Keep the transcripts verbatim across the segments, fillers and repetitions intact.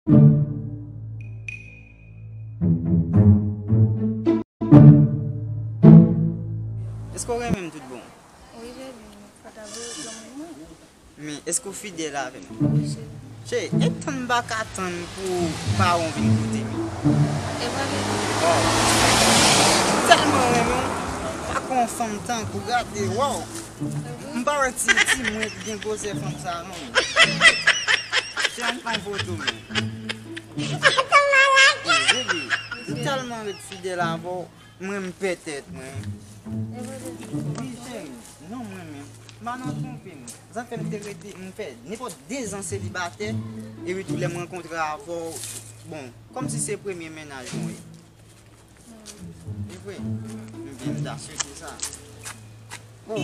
Èske w renmen m tout bon? Wi, baby, fò ta vle w granmoun mwen. Men, èske w fidèl avè m? Wi, cheri. Cheri, e tann m pa ka tann pou pawon vin kote m. E vre, baby. Wow. M tèlman renmen w. Pa kon fanm tankou, gade, wow. E vre. M pa wè ti, ti mwen ki gen gwosè fanm sa, non. Cheri, ann pran foto, men. Wi, baby, m tèlman ret fidèl avè w. Mwen, m pètèt, mwen. Wi, cheri. Non, mwen menm. M pa nan twonpe m. Zafè m te rete, m fè nenpòt de zan selibatè. Epi tou lè m rankontre avè w, bon, kòmsi se premye mennaj mwen ye. E vre. M byen, m ta swete sa. Oh.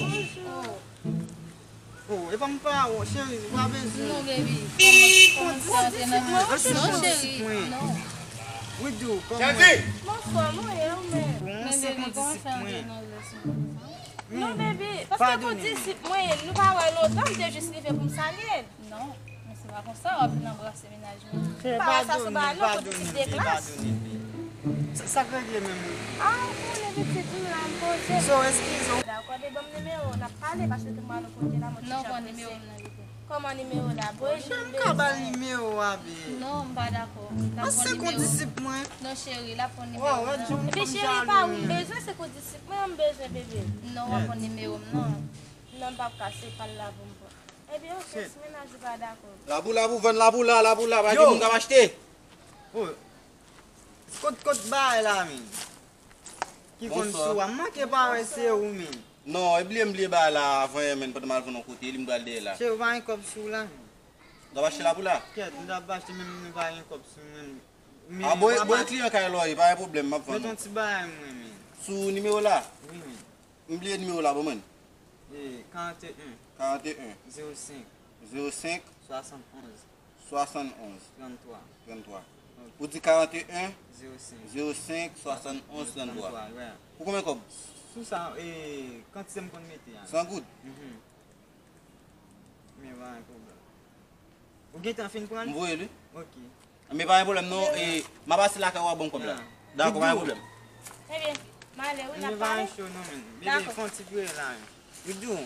Oh, e pa m pa, oh, cheri, ou pa bezwen. Non, baby. Kòman, kòman sa antre nan men w? Non, cheri, non. Widou, kòman? Cheri! Mwen anfòm, ou ye, ou menm? Bon, se kondisip mwen. Non, baby, paske kondisip mwen, nou pa wè lontan, m te jis rive pou m salye l. Non, men se pa konsa, w ap vin anbrase mennaj mwen. Cheri, padone m, padone m, padone m. Sa, sa k regle menm, wi? Ah, ou konnen pitit, m la, m poze. So, eskize w. Dakò, baby, ban m nimewo w, n ap pale, paske m pral yon kote la, mwen te prese. Non, pran nimewo m nan, baby. Kòman nimewo la? Bon, jan m ka ba l nimewo a, baby. Non, m pa dakò. L ap pran nimewo m. An se kondisip mwen. Non, cheri, l ap pran nimewo m nan. Epi cheri, pa ou m bezwen, se kondisip mwen an m bezwen, bebe. Non, w ap pran nimewo m nan. Non, m p ap ka, se pa l la pou m pran. Ebyen, oke, si mennaj ou pa dakò. Labou, labou, vann labou la, labou la, pa gen moun k ap achte. Oh, kot, kot bagay la, men? Ki konn sou a. M manke pa wè se ou menm. Non, e bliye m bliye bagay la avan yè, men, pandan m al vann yon kote, li m pral dèyè la. Cheri, ou pa gen kòb sou ou la, men. Ou t ap achte labou la? Kèt, m t ap achte, men m pa gen kòb sou mwen. Ah, bon, bon, kliyan kay la w ye, pa gen pwoblèm, m ap vann ou. Met yon ti bagay mwen, men. Sou nimewo la? Wi, men. M bliye nimewo la, bon, mwen. E, karant e en. Karant e en. Zewo senk. Zewo senk. Swasannonz. Swasannonz. Tranntwa. Tranntwa. Ok. Ou di karant e en, zewo senk. Zewo senk, swasannonz, tranntwa. Tranntwa, yeah. Pou konbyen kòb? Sou sa, e, kantite m konn mete a. San goud? Mhm. Men pa gen pwoblèm. Ou gentan fin pran l? M voye l, wi. Ok. Men pa gen pwoblèm, non. E, m a pase lakay ou a ban m kòb la. Ah. Dakò, pa gen pwoblèm. Ebyen, m ale, wi, n ap pale. Men pa gen cho, non, men. Bebe, fè yon ti vire la, men. Vidou.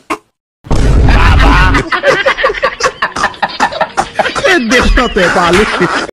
Ede chantè pale.